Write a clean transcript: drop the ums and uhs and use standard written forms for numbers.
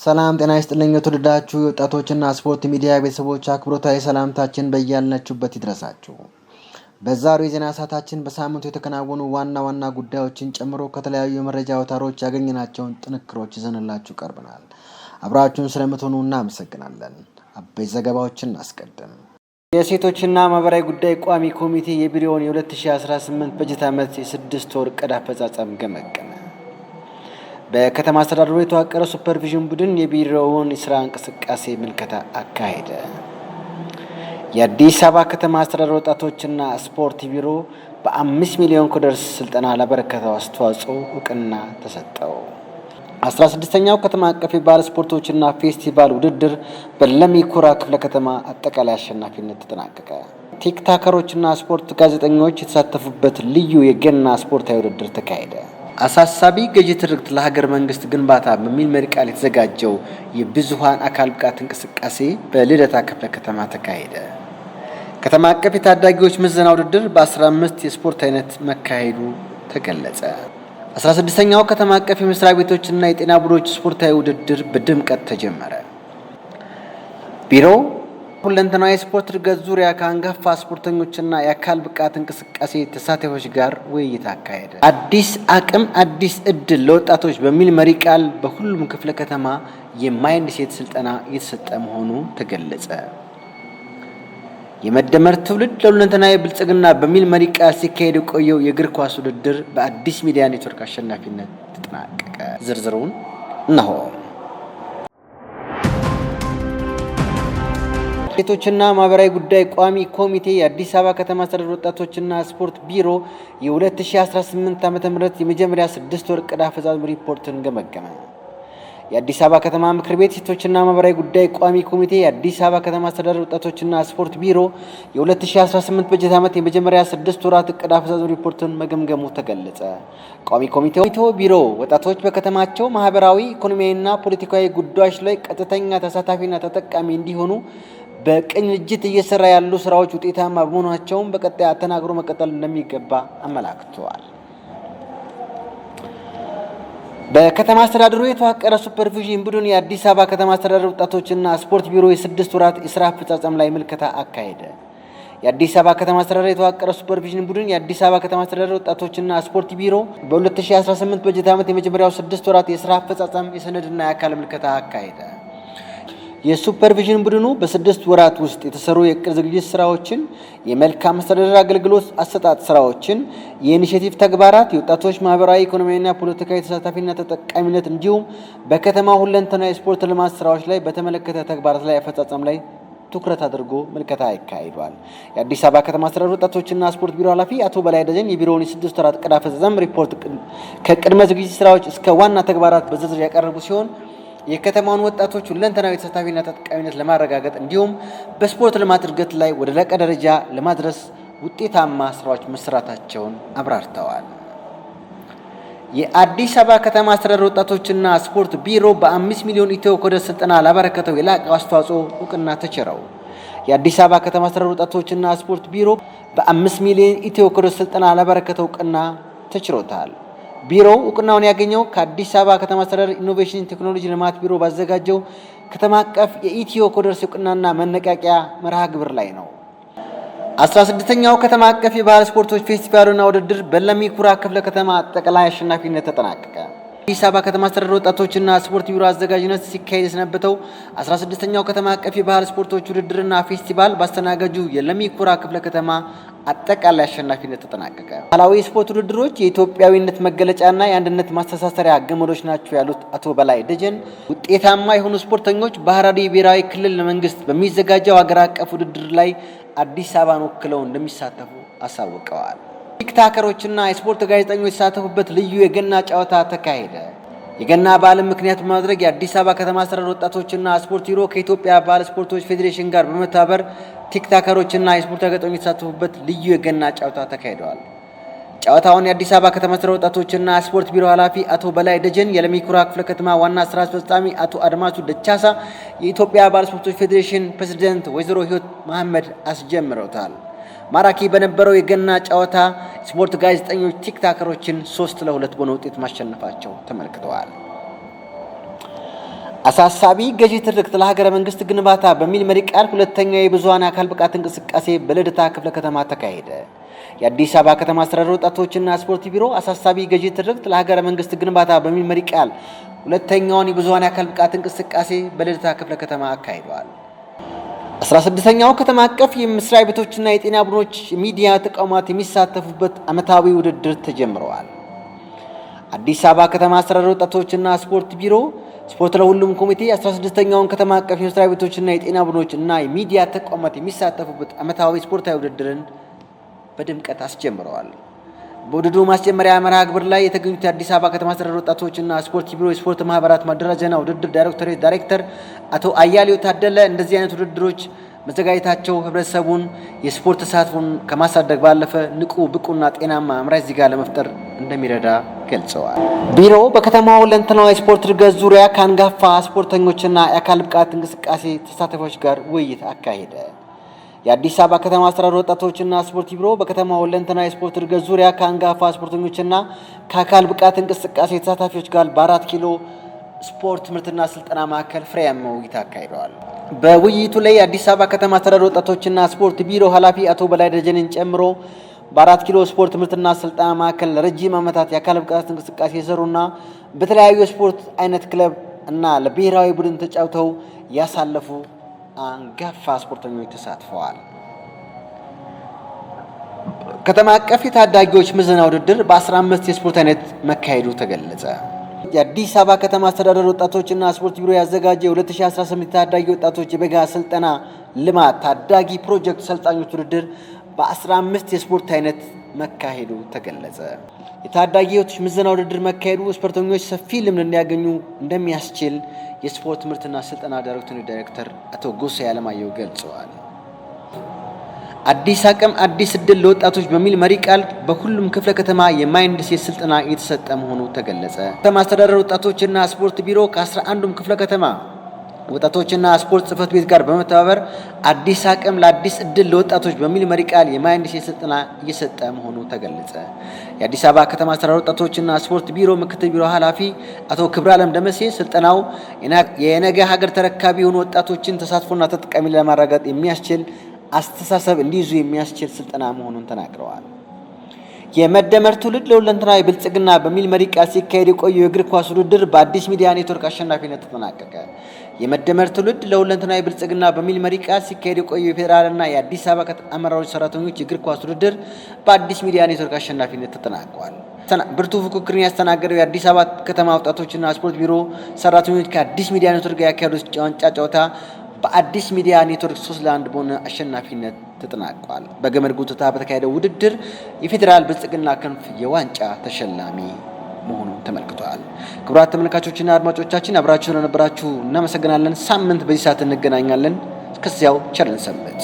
ሰላም ጤና ይስጥልኝ። የተወደዳችሁ የወጣቶችና ስፖርት ሚዲያ ቤተሰቦች፣ አክብሮታዊ ሰላምታችን በያላችሁበት ይድረሳችሁ። በዛሬው የዜና ሰዓታችን በሳምንቱ የተከናወኑ ዋና ዋና ጉዳዮችን ጨምሮ ከተለያዩ የመረጃ አውታሮች ያገኘናቸውን ጥንቅሮች ይዘንላችሁ ቀርበናል። አብራችሁን ስለምትሆኑ እናመሰግናለን። አበይት ዘገባዎችን እናስቀድም። የሴቶችና ማህበራዊ ጉዳይ ቋሚ ኮሚቴ የቢሮውን የ2018 በጀት ዓመት የ6 ወር እቅድ አፈጻጸም ገመገመ። በከተማ አስተዳደሩ የተዋቀረ ሱፐርቪዥን ቡድን የቢሮውን የስራ እንቅስቃሴ ምልከታ አካሄደ። የአዲስ አበባ ከተማ አስተዳደር ወጣቶችና ስፖርት ቢሮ በ5 ሚሊዮን coders ስልጠና ላበረከተው አስተዋጽኦ እውቅና ተሰጠው። 16ኛው ከተማ አቀፍ የባህል ስፖርቶችና ፌስቲቫል ውድድር በለሚ ኩራ ክፍለ ከተማ አጠቃላይ አሸናፊነት ተጠናቀቀ። ቲክታከሮችና ስፖርት ጋዜጠኞች የተሳተፉበት ልዩ የገና ስፖርታዊ ውድድር ተካሄደ። አሳሳቢ ገዢ ትርክት ለሀገር መንግስት ግንባታ በሚል መሪ ቃል የተዘጋጀው የብዙሃን አካል ብቃት እንቅስቃሴ በልደታ ክፍለ ከተማ ተካሄደ። ከተማ አቀፍ የታዳጊዎች ምዘና ውድድር በ15 የስፖርት አይነት መካሄዱ ተገለጸ። 16ኛው ከተማ አቀፍ የመስሪያ ቤቶችና የጤና ቡድኖች ስፖርታዊ ውድድር በድምቀት ተጀመረ። ቢሮው ሁለንተናዊ የስፖርት እድገት ዙሪያ ከአንጋፋ ስፖርተኞችና የአካል ብቃት እንቅስቃሴ ተሳታፊዎች ጋር ውይይት አካሄደ። አዲስ አቅም አዲስ እድል ለወጣቶች በሚል መሪ ቃል በሁሉም ክፍለ ከተማ የ mindset ስልጠና እየተሰጠ መሆኑ ተገለጸ። የመደመር ትውልድ ለሁለንተናዊ ብልጽግና በሚል መሪ ቃል ሲካሄድ የቆየው የእግር ኳስ ውድድር በአዲስ ሚዲያ ኔትወርክ አሸናፊነት ተጠናቀቀ። ዝርዝሩን እነሆ። ሴቶችና ማህበራዊ ጉዳይ ቋሚ ኮሚቴ የአዲስ አበባ ከተማ አስተዳደር ወጣቶችና ስፖርት ቢሮ የ2018 ዓ.ም የመጀመሪያ 6 ወር እቅድ አፈጻጸም ሪፖርትን ገመገመ። የአዲስ አበባ ከተማ ምክር ቤት ሴቶችና ማህበራዊ ጉዳይ ቋሚ ኮሚቴ የአዲስ አበባ ከተማ አስተዳደር ወጣቶችና ስፖርት ቢሮ የ2018 በጀት ዓመት የመጀመሪያ 6 ወራት እቅድ አፈጻጸም ሪፖርትን መገምገሙ ተገለጸ። ቋሚ ኮሚቴው ቢሮ ወጣቶች በከተማቸው ማህበራዊ፣ ኢኮኖሚያዊና ፖለቲካዊ ጉዳዮች ላይ ቀጥተኛ ተሳታፊና ተጠቃሚ እንዲሆኑ በቅንጅት እየሰራ ያሉ ስራዎች ውጤታማ በመሆናቸውም በቀጣይ አጠናክሮ መቀጠል እንደሚገባ አመላክተዋል። በከተማ አስተዳደሩ የተዋቀረ ሱፐርቪዥን ቡድን የአዲስ አበባ ከተማ አስተዳደር ወጣቶችና ስፖርት ቢሮ የ6 ወራት የስራ አፈጻጸም ላይ ምልከታ አካሄደ። የአዲስ አበባ ከተማ አስተዳደር የተዋቀረ ሱፐርቪዥን ቡድን የአዲስ አበባ ከተማ አስተዳደር ወጣቶችና ስፖርት ቢሮ በ2018 በጀት ዓመት የመጀመሪያው 6 ወራት የስራ አፈጻጸም የሰነድና የአካል ምልከታ አካሄደ። የሱፐርቪዥን ቡድኑ በ6 ወራት ውስጥ የተሰሩ የእቅድ ዝግጅት ስራዎችን፣ የመልካም አስተዳደር አገልግሎት አሰጣጥ ስራዎችን፣ የ initiative ተግባራት፣ የወጣቶች ማህበራዊ፣ ኢኮኖሚያዊና ፖለቲካዊ ተሳታፊና ተጠቃሚነት እንዲሁም በከተማ ሁለንተናዊ የስፖርት ልማት ስራዎች ላይ በተመለከተ ተግባራት ላይ አፈጻጸም ላይ ትኩረት አድርጎ ምልከታ አካሂዷል። የአዲስ አበባ ከተማ አስተዳደር ወጣቶችና ስፖርት ቢሮ ኃላፊ አቶ በላይ ደጀን የቢሮውን የ6 ወራት እቅድ አፈጻጸም ሪፖርት ከቅድመ ዝግጅት ስራዎች እስከ ዋና ተግባራት በዝርዝር ያቀረቡ ሲሆን፣ የከተማውን ወጣቶች ሁለንተናዊ ተሳታፊና ተጠቃሚነት ለማረጋገጥ እንዲሁም በስፖርት ልማት እድገት ላይ ወደ ላቀ ደረጃ ለማድረስ ውጤታማ ስራዎች መሰራታቸውን አብራርተዋል። የአዲስ አበባ ከተማ አስተዳደር ወጣቶችና ስፖርት ቢሮ በ5 ሚሊዮን ኢትዮ ኮደር ስልጠና ላበረከተው የላቀ አስተዋጽኦ እውቅና ተቸረው። የአዲስ አበባ ከተማ አስተዳደር ወጣቶችና ስፖርት ቢሮ በ5 ሚሊዮን ኢትዮ ኮደር ስልጠና ላበረከተው እውቅና ተችሮታል። ቢሮው እውቅናውን ያገኘው ከአዲስ አበባ ከተማ አስተዳደር ኢኖቬሽን ቴክኖሎጂ ልማት ቢሮ ባዘጋጀው ከተማ አቀፍ የኢትዮ ኮደርስ እውቅናና መነቃቂያ መርሃ ግብር ላይ ነው። 16ኛው ከተማ አቀፍ የባህል ስፖርቶች ፌስቲቫልና ውድድር በለሚ ኩራ ክፍለ ከተማ አጠቃላይ አሸናፊነት ተጠናቀቀ። አዲስ አበባ ከተማ አስተዳደር ወጣቶችና ስፖርት ቢሮ አዘጋጅነት ሲካሄድ የሰነበተው 16ኛው ከተማ አቀፍ የባህል ስፖርቶች ውድድርና ፌስቲቫል ባስተናጋጁ የለሚ ኩራ ክፍለ ከተማ አጠቃላይ አሸናፊነት ተጠናቀቀ። ባህላዊ የስፖርት ውድድሮች የኢትዮጵያዊነት መገለጫና የአንድነት ማስተሳሰሪያ ገመዶች ናቸው ያሉት አቶ በላይ ደጀን፣ ውጤታማ የሆኑ ስፖርተኞች በሐረሪ ብሔራዊ ክልል መንግስት በሚዘጋጀው ሀገር አቀፍ ውድድር ላይ አዲስ አበባን ወክለው እንደሚሳተፉ አሳውቀዋል። ቲክታከሮችና የስፖርት ጋዜጠኞች የተሳተፉበት ልዩ የገና ጨዋታ ተካሄደ። የገና በዓልን ምክንያት በማድረግ የአዲስ አበባ ከተማ አስተዳደር ወጣቶችና ስፖርት ቢሮ ከኢትዮጵያ ባህል ስፖርቶች ፌዴሬሽን ጋር በመተባበር ቲክታከሮችና የስፖርት ጋዜጠኞች የተሳተፉበት ልዩ የገና ጨዋታ ተካሂደዋል። ጨዋታውን የአዲስ አበባ ከተማ አስተዳደር ወጣቶችና ስፖርት ቢሮ ኃላፊ አቶ በላይ ደጀን፣ የለሚ ኩራ ክፍለ ከተማ ዋና ስራ አስፈጻሚ አቶ አድማሱ ደቻሳ፣ የኢትዮጵያ ባህል ስፖርቶች ፌዴሬሽን ፕሬዝዳንት ወይዘሮ ህይወት መሐመድ አስጀምረውታል። ማራኪ በነበረው የገና ጨዋታ ስፖርት ጋዜጠኞች ቲክታከሮችን 3-2 በሆነ ውጤት ማሸነፋቸው ተመልክተዋል። አሳሳቢ ገዢ ትርክት ለሀገረ መንግስት ግንባታ በሚል መሪ ቃል ሁለተኛው የብዙሃን አካል ብቃት እንቅስቃሴ በልደታ ክፍለ ከተማ ተካሄደ። የአዲስ አበባ ከተማ አስተዳደር ወጣቶችና ስፖርት ቢሮ አሳሳቢ ገዢ ትርክት ለሀገረ መንግስት ግንባታ በሚል መሪ ቃል ሁለተኛውን የብዙሃን አካል ብቃት እንቅስቃሴ በልደታ ክፍለ ከተማ አካሂዷል። 16ኛው ከተማ አቀፍ የመስሪያ ቤቶችና የጤና ቡድኖች የሚዲያ ተቋማት የሚሳተፉበት ዓመታዊ ውድድር ተጀምረዋል። አዲስ አበባ ከተማ አስተዳደር ወጣቶችና ስፖርት ቢሮ ስፖርት ለሁሉም ኮሚቴ 16ኛውን ከተማ አቀፍ የመስሪያ ቤቶችና የጤና ቡድኖች እና የሚዲያ ተቋማት የሚሳተፉበት ዓመታዊ ስፖርታዊ ውድድርን በድምቀት አስጀምረዋል። በውድድሩ ማስጀመሪያ መርሃ ግብር ላይ የተገኙት የአዲስ አበባ ከተማ አስተዳደር ወጣቶችና ስፖርት ቢሮ የስፖርት ማህበራት ማደራጃና ውድድር ዳይሬክቶሬት ዳይሬክተር አቶ አያሌው ታደለ እንደዚህ አይነት ውድድሮች መዘጋጀታቸው ህብረተሰቡን የስፖርት ተሳትፎን ከማሳደግ ባለፈ ንቁ፣ ብቁና ጤናማ አምራች ዜጋ ለመፍጠር እንደሚረዳ ገልጸዋል። ቢሮው በከተማው ሁለንተናዊ የስፖርት እድገት ዙሪያ ከአንጋፋ ስፖርተኞችና የአካል ብቃት እንቅስቃሴ ተሳታፊዎች ጋር ውይይት አካሄደ። የአዲስ አበባ ከተማ አስተዳደር ወጣቶችና ስፖርት ቢሮ በከተማው ሁለንተናዊ የስፖርት እድገት ዙሪያ ከአንጋፋ ስፖርተኞችና ከአካል ብቃት እንቅስቃሴ ተሳታፊዎች ጋር በ4 ኪሎ ስፖርት ትምህርትና ስልጠና ማዕከል ፍሬያማ ውይይት አካሂደዋል። በውይይቱ ላይ የአዲስ አበባ ከተማ አስተዳደር ወጣቶችና ስፖርት ቢሮ ኃላፊ አቶ በላይ ደጀንን ጨምሮ በ4 ኪሎ ስፖርት ትምህርትና ስልጠና ማዕከል ለረጅም ዓመታት የአካል ብቃት እንቅስቃሴ የሰሩና በተለያዩ የስፖርት አይነት ክለብ እና ለብሔራዊ ቡድን ተጫውተው ያሳለፉ አንጋፋ ስፖርተኞች ተሳትፈዋል። ከተማ አቀፍ የታዳጊዎች ምዘና ውድድር በ15 የስፖርት አይነት መካሄዱ ተገለጸ። የአዲስ አበባ ከተማ አስተዳደር ወጣቶችና ስፖርት ቢሮ ያዘጋጀ የ2018 ታዳጊ ወጣቶች የበጋ ስልጠና ልማት ታዳጊ ፕሮጀክት ሰልጣኞች ውድድር በ15 የስፖርት አይነት መካሄዱ ተገለጸ። የታዳጊዎች ምዘና ውድድር መካሄዱ ስፖርተኞች ሰፊ ልምድ እንዲያገኙ እንደሚያስችል የስፖርት ትምህርትና ስልጠና ዳይሬክቶሬት ዳይሬክተር አቶ ጎሳዬ አለማየሁ ገልጸዋል። አዲስ አቅም አዲስ እድል ለወጣቶች በሚል መሪ ቃል በሁሉም ክፍለ ከተማ የ mindset ስልጠና እየተሰጠ መሆኑ ተገለጸ። ከተማ አስተዳደር ወጣቶችና ስፖርት ቢሮ ከ11ዱም ክፍለ ከተማ ወጣቶችና ስፖርት ጽሕፈት ቤት ጋር በመተባበር አዲስ አቅም ለአዲስ እድል ለወጣቶች በሚል መሪ ቃል የ mindset ስልጠና እየሰጠ መሆኑ ተገለጸ። የአዲስ አበባ ከተማ አስተዳደር ወጣቶችና ስፖርት ቢሮ ምክትል ቢሮ ኃላፊ አቶ ክብረ ዓለም ደመሴ ስልጠናው የነገ ሀገር ተረካቢ የሆኑ ወጣቶችን ተሳትፎና ተጠቃሚ ለማረጋገጥ የሚያስችል አስተሳሰብ እንዲይዙ የሚያስችል ስልጠና መሆኑን ተናግረዋል። የመደመር ትውልድ ለሁለንተናዊ ብልጽግና በሚል መሪ ቃል ሲካሄድ የቆየው የእግር ኳስ ውድድር በአዲስ ሚዲያ ኔትወርክ አሸናፊነት ተጠናቀቀ። የመደመር ትውልድ ለሁለንተናዊ ብልጽግና በሚል መሪ ቃል ሲካሄድ የቆየው የፌዴራልና የአዲስ አበባ አመራሮች ሰራተኞች የእግር ኳስ ውድድር በአዲስ ሚዲያ ኔትወርክ አሸናፊነት ተጠናቋል። ብርቱ ፉክክርን ያስተናገደው የአዲስ አበባ ከተማ ወጣቶችና ስፖርት ቢሮ ሰራተኞች ከአዲስ ሚዲያ ኔትወርክ ጋር ያካሄዱት ዋንጫ ጨዋታ በአዲስ ሚዲያ ኔትወርክ 3-1 በሆነ አሸናፊነት ተጠናቋል። በገመድ ጉተታ በተካሄደው ውድድር የፌዴራል ብልጽግና ክንፍ የዋንጫ ተሸላሚ መሆኑን ተመልክቷል። ክቡራት ተመልካቾችና አድማጮቻችን አብራችሁ ለነበራችሁ እናመሰግናለን። ሳምንት በዚህ ሰዓት እንገናኛለን። እስከዚያው ቸር እንሰንብት።